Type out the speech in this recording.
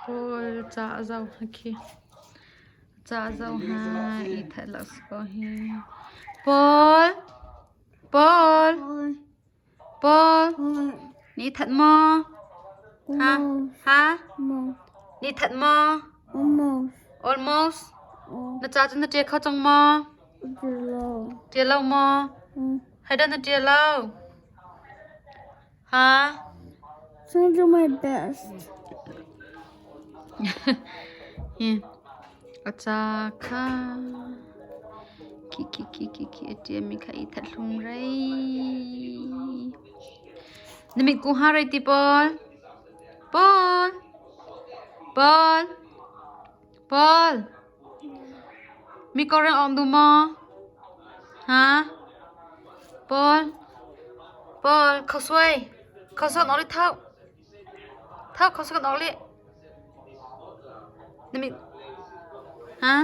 Paul ca a zoh khi. Ca a zoh ha i theih lo si ko hi. Paul! Paul! Paul! Ni that maw? Ha? Ha? Ni that maw? Almost. Na ca cu na ṭe kho cang maw? Ṭe lo maw? Hai dah na ṭe lo? Ha? Trying to do my best. Hi. A ca kha khi khi khi khi khi a ṭiami kha i that hlung rei. Na mitku ha rei ti Paul. Paul. Paul. Paul. Mi koreng awm duh maw? Ha? Paul. Paul, khausuai. Khausuai nok li thau. Thau khausuai nok li. Na mi Ha?